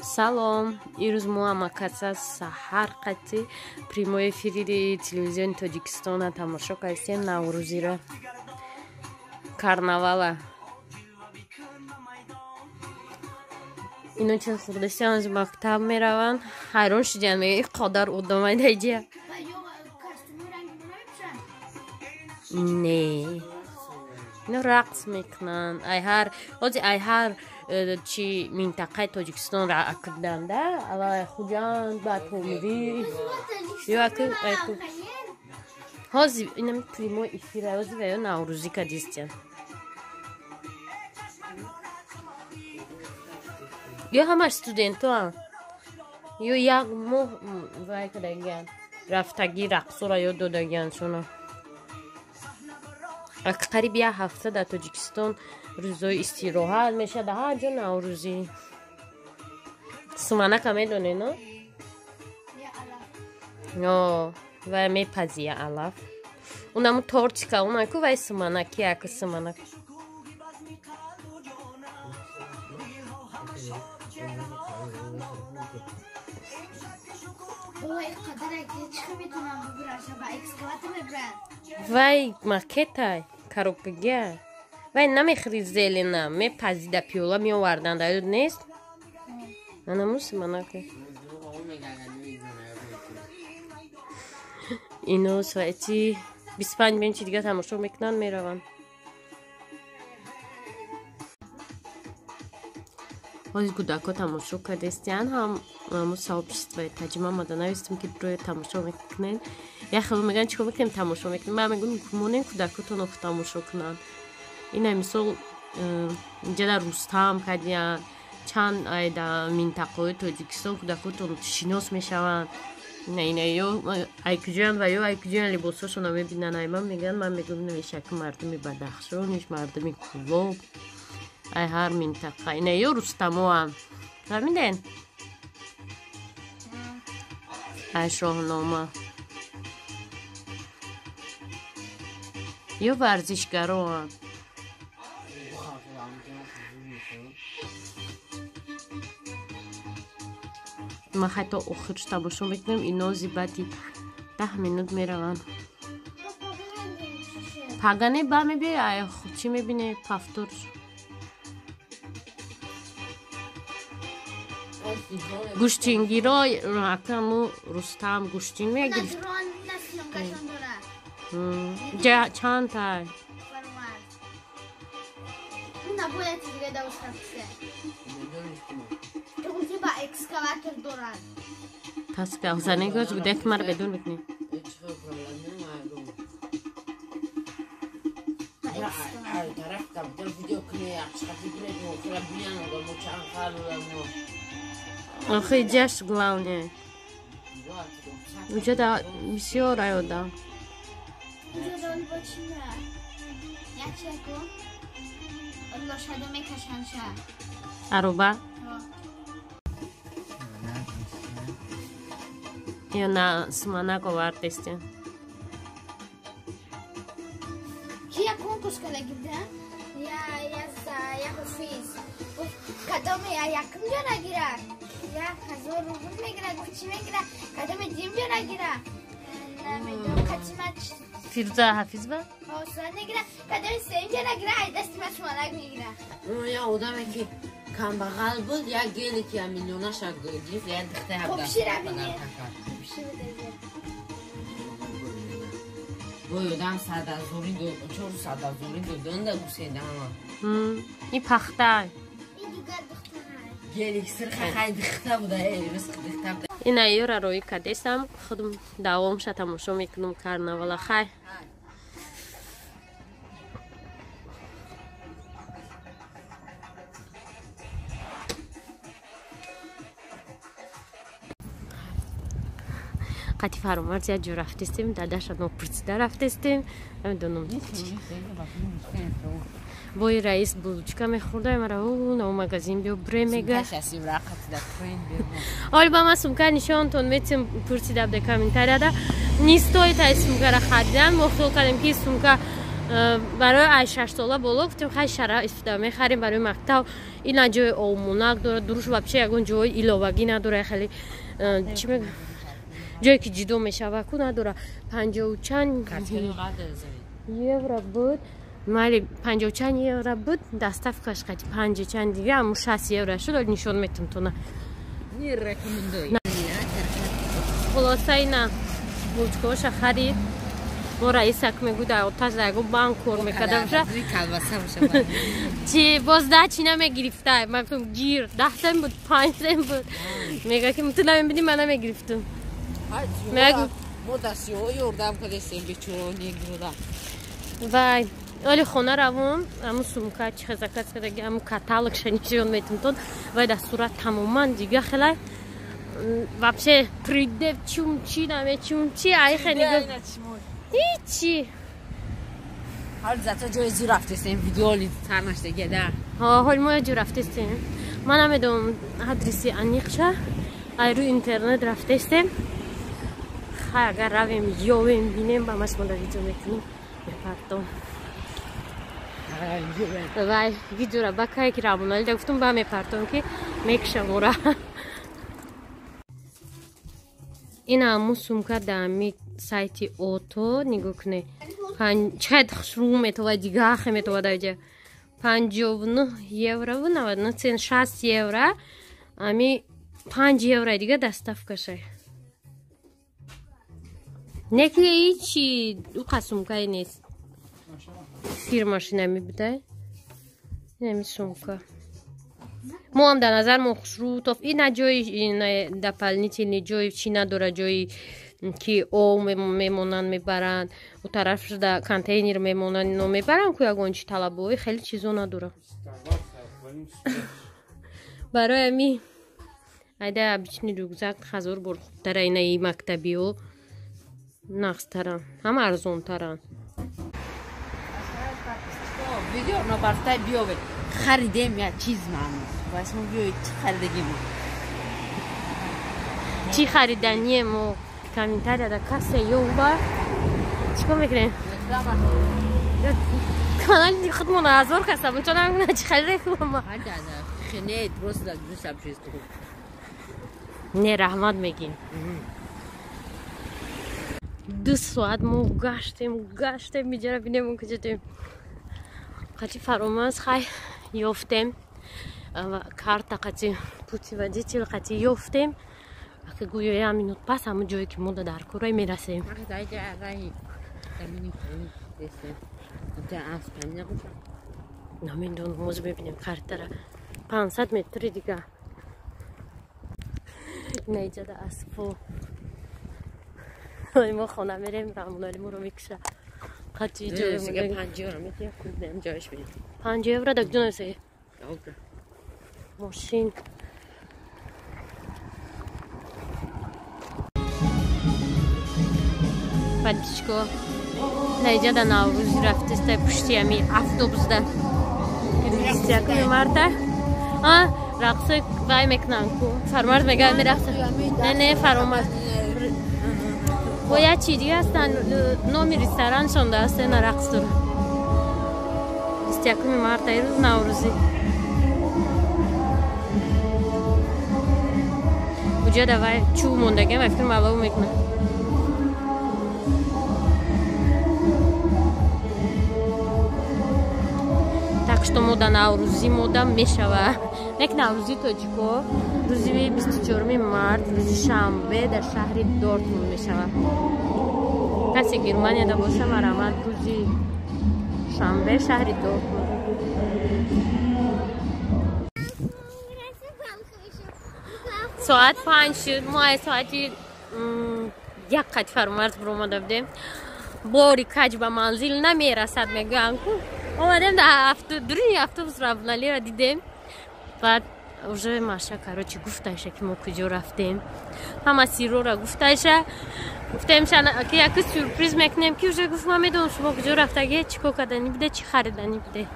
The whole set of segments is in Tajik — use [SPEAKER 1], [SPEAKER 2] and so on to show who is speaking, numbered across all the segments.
[SPEAKER 1] Салом. Ирӯз мо ҳамакаса саҳар қати прямой эфири телевизиони Тоҷикистона тамошо кардем, Наврӯзиро, карнавала. Ино чиз хурдастиан аз мактаб мераванд. Ҳайрон шудиан, мега ин қадар одамай даҷия. Не. Ино рақс мекунанд. Ай ҳар ҳози ай ҳар чи минтақаи Тоҷикистон ракданда, аввал Хуҷанд, баъд Помирӣ. Ё аку ҳози инам прямой эфир, ҳози ва ё Наврӯзӣ кадистиан. Ё ҳамаш студентоам. Ё як моҳ вай кардагиан. Рафтагӣ рақсора ёд додагиан шуно. Қариб як ҳафта дар Тоҷикистон рӯзҳои истироҳат мешавад, ҳар ҷо Наврӯзӣ. Суманака медонед, но? Ё, вай мепазия алаф. Унаму тортика, унаку вай суманаки, яку суманак. Вай макетай, коробкагия. Вай намехӯри зелена, мепазида пиёла меоварданд, даёд нест? Анаму суманаку. Ино соати 25 минути дига тамошо мекунанд, мераванд. Ҳози кӯдакҳо тамошо кардестиян, ҳам мо сообществои таҷриба омада навистем, ки рӯи тамошо мекунед. Як хело мегӯянд, чӣ кор мекунем, тамошо мекунем. Ман мегӯям, монем кӯдакҳотон тамошо кунанд. Ина мисол инҷа дар Рустам кардиян, чанд ай дар минтақаҳои Тоҷикистон кӯдакҳотон шинос мешаванд. Ина ина ё ай куҷоянд ва ё ай куҷоянд либосҳошонро мебинанд. Ай ман мегӯянд, ман мегӯям, намешавад ки мардуми Бадахшониш, мардуми Кӯлоб, ай ҳар минтақа. Ина ё Рустамоам. Фаҳмиден? Ай Шоҳнома. Ё варзишгароам. Ман ҳатто охирш тамошо мекунам, ино зибати 10 минут мераванд. Пагане ба мебиёй, ай чӣ мебине, пафтор. Гӯштингиро акаму Рустам гӯштин мегирифт. Чанд тай? Пас гавзанегоз гудак мара бедон мекунӣ. Охи ҷаш главное. Уҷа да бисёр ай одам. Аруба? Ё на суманак овардестем.
[SPEAKER 2] Я конкурс карда будам, я ҳофиз. Кадоме я якум ҷо нагира, 1000 рубл мегира, гуфт чӣ мегира, кадоме дим ҷо нагира, намедонам, катима
[SPEAKER 1] Фирӯза Ҳафизова?
[SPEAKER 2] Ҳо, нагира, кадоме сеюм ҷо нагира, ай дасти ма суманак мегира.
[SPEAKER 3] Я одаме ки камбағал буд, як геле ки миллионаша гирифт, як духтаи
[SPEAKER 2] ҳабдаҳ. Хубшира бинед. Хубшира бинед.
[SPEAKER 3] Бой одам садазорӣ дод, 400 ҳазорӣ доданда гуседа ҳама.
[SPEAKER 1] Ин пахта.
[SPEAKER 2] Ин дигар духтара.
[SPEAKER 3] Гелик сирха хай духта буда, ризқ духта буда.
[SPEAKER 1] Ина ёра роӣ кардестам, худам давомша тамошо мекунам карнавала. Хай. Қати Фаромарз як ҷо рафтестем, дадаша нопурсида рафтестем. Намедонам. Бои раис булочка мехӯрда, мара на магазин биё бре мега. Оли ба ман сумка нишонтон метим, пурсида буда комментарияда. Не стоит ай сумкара харидан. Мо хиёл кардем, ки сумка Барои ай 6 сола боло гуфтем хай шара истифода мехарем барои мактаб. Ина ҷои овмонак дорад, дуруш вообще ягон ҷои иловагӣ надорад, хеле чӣ мегӯям, ҷое ки ҷидо мешава ку надора. 50 чанд евро буд, майли 50 чанд евро буд, доставкаш қати 50 чанд дига, аммо 60 евро шуд, оли нишон метам тона. Хулоса ина булчкоша харид. Мо раисак мегӯ дар оташ дар ягон банк кор мекарда боша. Чи боз да чи намегирифта. Ман гуфтам гир, 10 сент буд, 5 сент буд. Мега ки ту намебинӣ, ман намегирифтам. Мегӯ
[SPEAKER 3] мо дастиҳо ёрдам кардесем бечора негруда.
[SPEAKER 1] Вай, оли хона равон, аму сумка чи заказ кардаги, аму каталогша нишон метам тон. Вай дар сурат тамоман дига хелай. Вообще 3D чумчи намечумчи, ай хеле ҳичи.
[SPEAKER 3] ҳол зато ҷои зур рафтестем, видеоли тар нашдаги да.
[SPEAKER 1] Ҳо, ҳол мо ҷо рафтестем. Ман намедонам адреси аниқша, ай рӯи интернет рафтестем. Хай агар равем, ёвем, бинем, ба маш мода видео мекунем, мепартом. Вай, видеора ба кае ки равоналида гуфтум, ба мепартом ки мекушам ора. Ина аму сумка дар ами сайти ото нигоҳ кунед. Чақадр хушрӯ метова, дигахе метова дар ҷа. 59 евро 99 цент, 60 евро. Ами 5 евро дига доставкашай. Не ки ҳичи уқа сумкае нест. Фирмаш инами будай. Инами сумка. Мо ҳам дар назар мо хушрӯ тоф. Ина ҷои дополнительный ҷои чӣ надора, ҷои ки об мемонанд мебаранд, у тараф шуда контейнер мемонанд, ино мебаранд ку ягон чи талабои хеле чизо надора. Барои ами айда обычный рюкзак 1000 бор хубтара, ина и мактабиҳо нақстаранд, ҳам арзонтаранд.
[SPEAKER 3] Видео набартай биёвед. Харидем я чиз ману. Бас мо биёед чӣ харидагим.
[SPEAKER 1] Чӣ харидание мо комментарияда касе ёба. Чӣ кор мекунем? Канали худмон 1000 каса, чо намекунад чӣ харида реклама.
[SPEAKER 3] Не, просто дусабшест.
[SPEAKER 1] Не, раҳмат мегим. 2 соат мо гаштем, гаштем, биҷара бинем куҷотем. Қати фаромаз хай ёфтем. Карта қати путеводитель қати ёфтем. Ака гӯё як минут пас ҳамон ҷое ки мо дар курай мерасем. Намедонам, моз мебинем картара. 500 метри дига. Наиҷада аспо. Мо хона мерем, Раҳмоналӣ моро мекуша. Қати ҷое
[SPEAKER 3] 5 евро метиҳам, кунем ҷояш бинем.
[SPEAKER 1] 5 евро дар куҷо нависаги? Мошин. Подписчико, наиҷада Наврӯзӣ рафтеста пушти ами автобусда. 21 марта. А, рақса вай мекунанд ку. Фаромарз мега мерақса. Не, не, фаромарз. Бо як чи дига ҳастанд, номи рестораншон да ҳаст, ина рақс дорад. 21 марта, ирӯз Наврӯзӣ. Уҷа давай чӯб мондагиам, вай фикр малов мекунад. Так что мода Наврӯзӣ мода мешава. Нек Наврӯзи тоҷико рӯзи 24 март, рӯзи шанбе дар шаҳри Дортмунд мешава. Касе Германияда боша, марамат рӯзи шанбе шаҳри Дортмунд. Соат 5 шуд, мо ай соати як қати фаромарз биромада будем. Бори каҷ ба манзил намерасад мегӯянд ку. Омадем дар дуруни автобус Равналиро дидем. Баъд уже Маша, короче, гуфташа ки мо куҷо рафтем. Ҳама сирора гуфташа. Гуфтемша ки яку сюрприз мекунем ки уже гуфт ман медонам шумо куҷо рафтаги, чӣ кор кардани буде, чӣ харидани буде.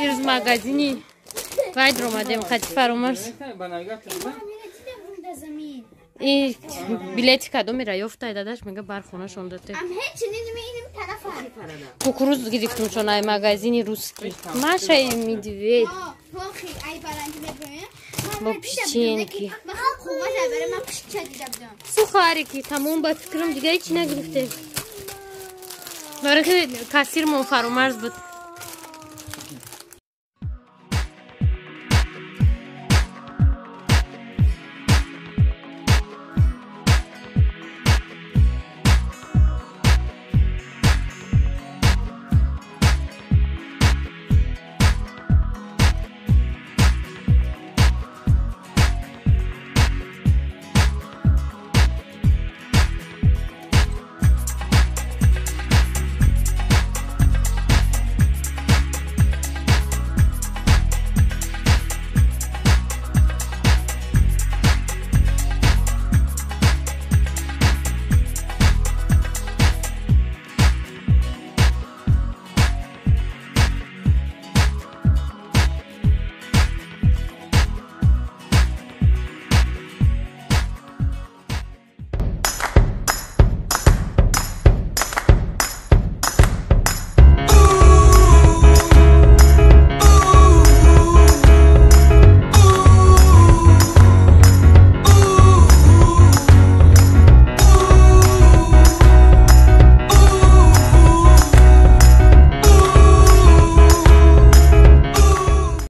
[SPEAKER 1] Ирӯз магазини вай омадем қати фаромарз. И билети кадомера ёфтай, дадаш мега, бар хонашон дате. Кукуруз гирифтум, чон ай магазини русский. Маша и медведь. Бо печеньки. Сухарики, тамом, ба фикрам, дига ҳеҷ нагирифтем. Барои ки кассирмон Фаромарз буд.